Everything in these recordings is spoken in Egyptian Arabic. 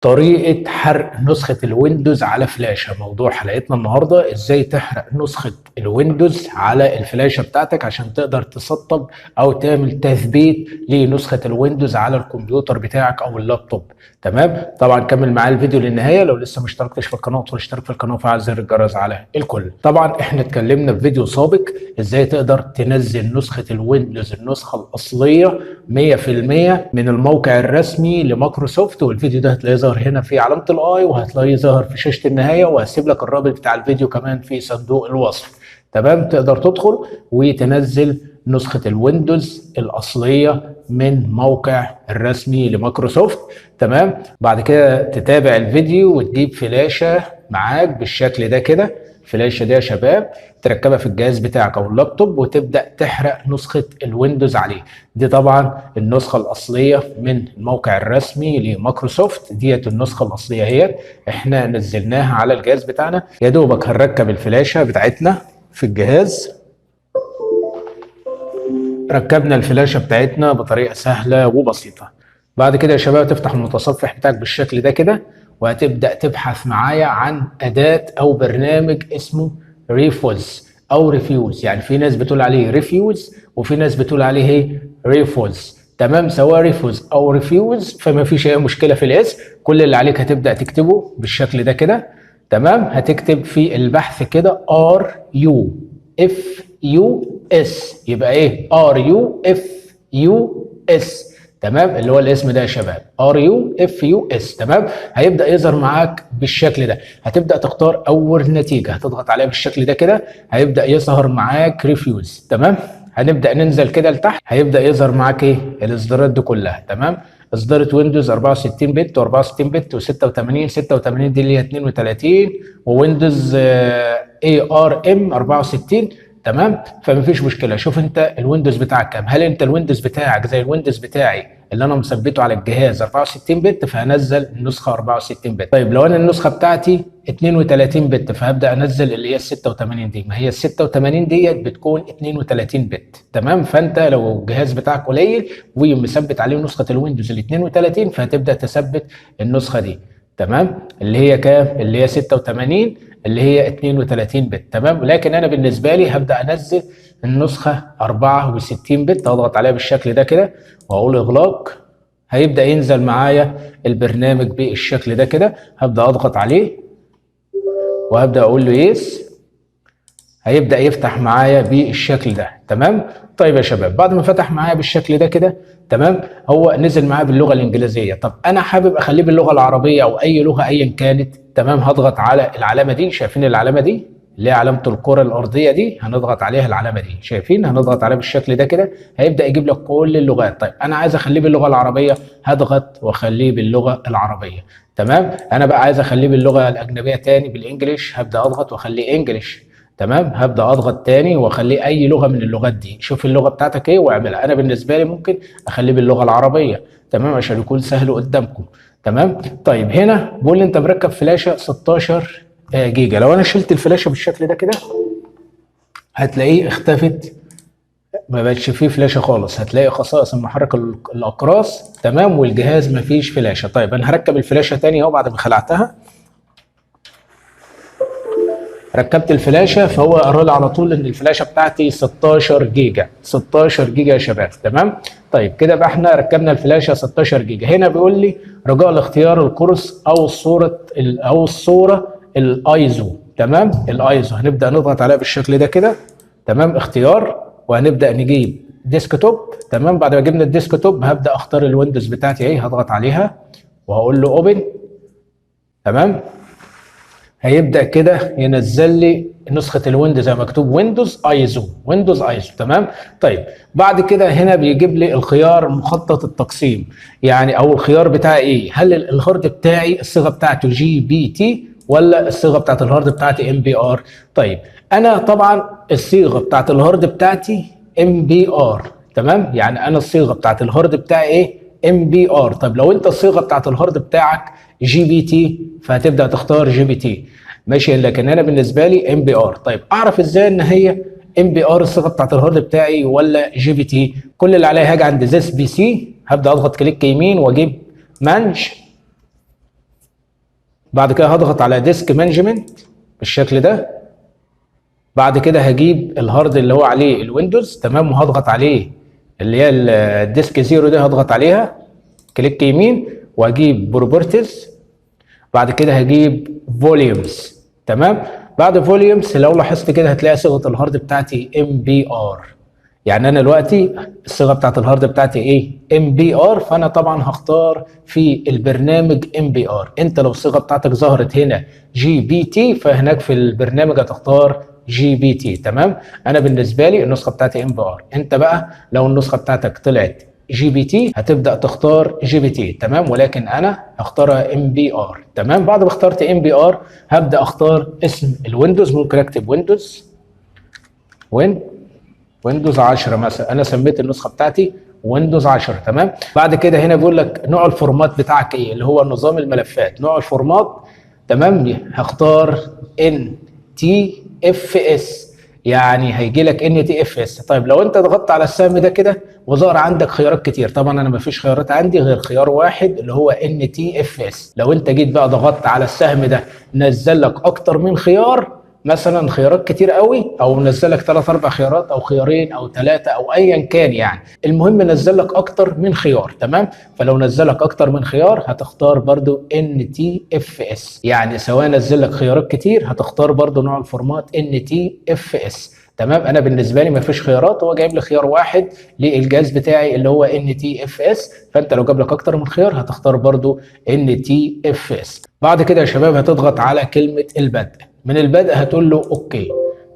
طريقة حرق نسخة الويندوز على فلاشة. موضوع حلقتنا النهاردة ازاي تحرق نسخة الويندوز على الفلاشة بتاعتك عشان تقدر تسطب او تعمل تثبيت لنسخة الويندوز على الكمبيوتر بتاعك او اللابتوب. تمام، طبعا كمل معايا الفيديو للنهاية. لو لسه ما اشتركتش في القناة ادخل اشترك في القناة وفعل زر الجرس على الكل. طبعا احنا اتكلمنا في فيديو سابق ازاي تقدر تنزل نسخة الويندوز النسخة الأصلية 100% من الموقع الرسمي لمايكروسوفت، والفيديو ده هتلاقيه ظاهر هنا في علامة ال i، وهتلاقيه ظاهر في شاشة النهاية، وهسيب لك الرابط بتاع الفيديو كمان في صندوق الوصف. تمام، تقدر تدخل وتنزل نسخة الويندوز الأصلية من موقع الرسمي لمايكروسوفت. تمام، بعد كده تتابع الفيديو وتجيب فلاشة معاك بالشكل ده كده. الفلاشة دي يا شباب تركبها في الجهاز بتاعك او اللابتوب وتبدأ تحرق نسخة الويندوز عليه. دي طبعا النسخة الأصلية من الموقع الرسمي لمايكروسوفت، ديت النسخة الأصلية اهيت احنا نزلناها على الجهاز بتاعنا. يا دوبك هنركب الفلاشة بتاعتنا في الجهاز. ركبنا الفلاشة بتاعتنا بطريقة سهلة وبسيطة. بعد كده يا شباب تفتح المتصفح بتاعك بالشكل ده كده، وهتبدأ تبحث معايا عن أداة أو برنامج اسمه Rufus أو Rufus. يعني في ناس بتقول عليه Rufus وفي ناس بتقول عليه ايه؟ Rufus. تمام، سواء Rufus أو Rufus فما فيش أي مشكلة في الاسم. كل اللي عليك هتبدأ تكتبه بالشكل ده كده. تمام، هتكتب في البحث كده R U F U S، يبقى ايه؟ R U F U S. تمام، اللي هو الاسم ده يا شباب R U F U S. تمام، هيبدا يظهر معاك بالشكل ده. هتبدا تختار اول نتيجة، هتضغط عليها بالشكل ده كده، هيبدا يظهر معاك Rufus. تمام، هنبدا ننزل كده لتحت، هيبدا يظهر معاك ايه؟ الاصدارات دي كلها. تمام، اصدارة ويندوز 64 bit و64 bit و86، 86 دي اللي هي 32، وويندوز ARM 64. تمام، فمفيش مشكلة. شوف انت الويندوز بتاعك كام. هل انت الويندوز بتاعك زي الويندوز بتاعي اللي انا مثبتة على الجهاز 64 bit؟ فهنزل النسخة 64 bit. طيب لو انا النسخة بتاعتي 32 bit فهبدا انزل اللي هي ال 86 دي. ما هي ال 86 ديت بتكون 32 bit. تمام، فانت لو الجهاز بتاعك قليل ومثبت عليه نسخه الويندوز ال 32 فهتبدا تثبت النسخة دي. تمام، اللي هي كام؟ اللي هي 86 اللي هي 32 bit. تمام، لكن انا بالنسبة لي هبدا انزل النسخة 64 bit. هضغط عليها بالشكل ده كده واقول اغلاق. هيبدا ينزل معايا البرنامج بالشكل ده كده. هبدا اضغط عليه وهبدا اقول له yes. هيبدا يفتح معايا بالشكل ده. تمام، طيب يا شباب بعد ما فتح معايا بالشكل ده كده، تمام، هو نزل معايا باللغة الانجليزية. طب انا حابب اخليه باللغة العربية او اي لغة ايا كانت. تمام، هضغط على العلامة دي. شايفين العلامة دي اللي هي علامة الكره الارضية دي؟ هنضغط عليها العلامة دي. شايفين؟ هنضغط عليها بالشكل ده كده، هيبدا يجيب لك كل اللغات. طيب انا عايز اخليه باللغة العربية، هضغط واخليه باللغة العربية. تمام، انا بقى عايز اخليه باللغة الاجنبية تاني بال English، هبدا اضغط واخليه English. تمام، هبدا اضغط تاني واخليه اي لغة من اللغات دي. شوف اللغة بتاعتك ايه واعملها. انا بالنسبة لي ممكن اخليه باللغة العربية. تمام، عشان يكون سهل قدامكم. تمام، طيب هنا بيقول لي انت مركب فلاشه 16 جيجا. لو انا شلت الفلاشه بالشكل ده كده هتلاقيه اختفت، ما بقتش فيه فلاشه خالص. هتلاقي خصائص المحرك الاقراص. تمام، والجهاز ما فيش فلاشه. طيب انا هركب الفلاشه تاني اهو بعد ما خلعتها. ركبت الفلاشه فهو قرا لي على طول ان الفلاشه بتاعتي 16 جيجا، 16 جيجا يا شباب. تمام، طيب كده بقى احنا ركبنا الفلاشه 16 جيجا. هنا بيقول لي رجاء الاختيار القرص او الصورة او الصورة الايزو. تمام، الايزو هنبدا نضغط عليها بالشكل ده كده. تمام، اختيار، وهنبدا نجيب desktop. تمام، بعد ما جبنا ال desktop هبدا اختار الويندوز بتاعتي اهي، هضغط عليها وهقول له open. تمام، هيبدا كده ينزل لي نسخه الويندوز زي مكتوب ويندوز ايزو، ويندوز ايزو. تمام، طيب بعد كده هنا بيجيب لي الخيار مخطط التقسيم، يعني او الخيار بتاعي ايه؟ هل الهارد بتاعي الصيغة بتاعته GPT ولا الصيغة بتاعت الهارد بتاعتي MBR؟ طيب انا طبعا الصيغة بتاعت الهارد بتاعتي MBR. تمام، يعني انا الصيغة بتاعت الهارد بتاعي ايه؟ MBR. طب لو انت الصيغة بتاعت الهارد بتاعك GPT فهتبدا تختار GPT، ماشي. لكن انا بالنسبة لي MBR. طيب اعرف ازاي ان هي MBR الصيغة بتاعت الهارد بتاعي ولا GPT؟ كل اللي عليا هاجي عند This PC، هبدا اضغط click يمين واجيب manage. بعد كده هضغط على disk management بالشكل ده. بعد كده هجيب ال hard اللي هو عليه ال Windows، تمام، وهضغط عليه اللي هي ال disk zero دي، هضغط عليها click يمين واجيب properties. بعد كده هجيب volumes، تمام. بعد volumes لو لاحظت كده هتلاقي صيغة ال hard بتاعتي MBR، يعني انا دلوقتي الصيغة بتاعت ال hard بتاعتي ايه؟ MBR، فانا طبعا هختار في البرنامج MBR. انت لو الصيغة بتاعتك ظهرت هنا GPT فهناك في البرنامج هتختار GPT، تمام. انا بالنسبة لي النسخة بتاعتي MBR، انت بقى لو النسخة بتاعتك طلعت GPT هتبدا تختار GPT، تمام، ولكن انا هختارها MBR، تمام. بعد ما اخترت MBR هبدا اختار اسم ال Windows، ممكن اكتب Windows Windows 10 مثلا، انا سميت النسخة بتاعتي Windows 10، تمام. بعد كده هنا بيقول لك نوع ال format بتاعك ايه، اللي هو نظام الملفات، نوع ال format، تمام، هختار NTFS، يعني هيجي لك NTFS. طيب لو انت ضغطت على السهم ده كده وظهر عندك خيارات كتير، طبعا انا ما فيش خيارات عندي غير خيار واحد اللي هو NTFS. لو انت جيت بقى ضغطت على السهم ده نزل لك اكتر من خيار، مثلا خيارات كتير قوي، او نزل لك 3 4 خيارات او خيارين او 3 او ايا كان، يعني المهم نزل لك اكتر من خيار، تمام. فلو نزل لك اكتر من خيار هتختار برضو NTFS، يعني سواء نزل لك خيارات كتير هتختار برضو نوع ال format NTFS، تمام. انا بالنسبة لي ما فيش خيارات، هو جايب لي خيار واحد للجهاز بتاعي اللي هو NTFS، فانت لو جاب لك اكتر من خيار هتختار برضو NTFS. بعد كده يا شباب هتضغط على كلمة البدء، من البدء هتقول له okay،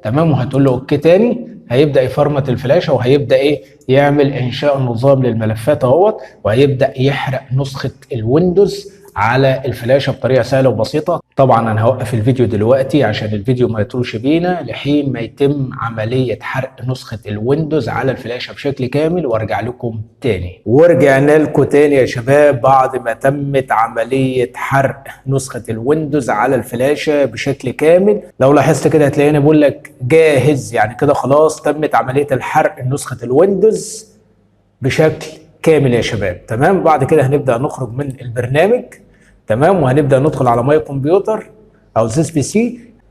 تمام، وهتقول له okay تاني، هيبدا يفرمت الفلاشه وهيبدا ايه، يعمل انشاء النظام للملفات اهوت، وهيبدا يحرق نسخه ال Windows على الفلاشه بطريقة سهلة وبسيطة. طبعا انا هوقف الفيديو دلوقتي عشان الفيديو ما يطولش بينا لحين ما يتم عملية حرق نسخه ال Windows على الفلاشه بشكل كامل، وارجع لكم تاني. ورجعنا لكم تاني يا شباب بعد ما تمت عملية حرق نسخه ال Windows على الفلاشه بشكل كامل. لو لاحظت كده هتلاقيني بقول لك جاهز، يعني كده خلاص تمت عملية الحرق نسخه ال Windows بشكل كامل يا شباب، تمام. بعد كده هنبدا نخرج من البرنامج، تمام، وهنبدا ندخل على my computer او This PC.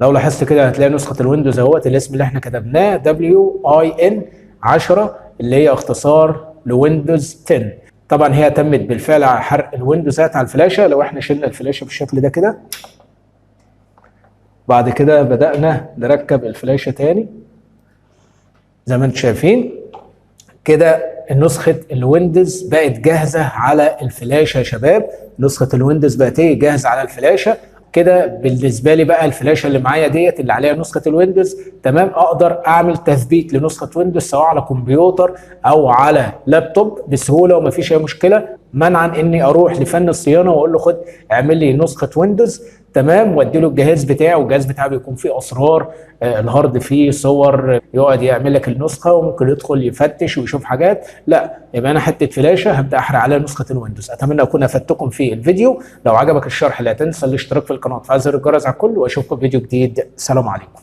لو لاحظت كده هتلاقي نسخه ال Windows اهوت، الاسم اللي احنا كتبناه WIN 10 اللي هي اختصار ل Windows 10. طبعا هي تمت بالفعل على حرق ال Windows ات على الفلاشه. لو احنا شلنا الفلاشه بالشكل ده كده، بعد كده بدأنا نركب الفلاشه تاني زي ما انتم شايفين كده، نسخة ال Windows بقت جاهزة على الفلاشة يا شباب. نسخة ال Windows بقت ايه؟ جاهزة على الفلاشة. كده بالنسبة لي بقى الفلاشة اللي معايا ديت اللي عليها نسخة ال Windows، تمام، اقدر اعمل تثبيت لنسخة Windows سواء على كمبيوتر او على لابتوب بسهولة ومفيش اي مشكلة، منعا اني اروح لفن الصيانة واقول له خد اعمل لي نسخة Windows، تمام، وادي له الجهاز بتاعه، والجهاز بتاعه بيكون فيه اسرار، ال hard فيه صور، يقعد يعمل لك النسخة وممكن يدخل يفتش ويشوف حاجات. لا، يبقى انا حتة فلاشه هبدا احرق عليها نسخه ال Windows. اتمنى اكون افدتكم في الفيديو. لو عجبك الشرح لا تنسى الاشتراك في القناة وتفعيل زر الجرس على الكل، واشوفكم في فيديو جديد. سلام عليكم.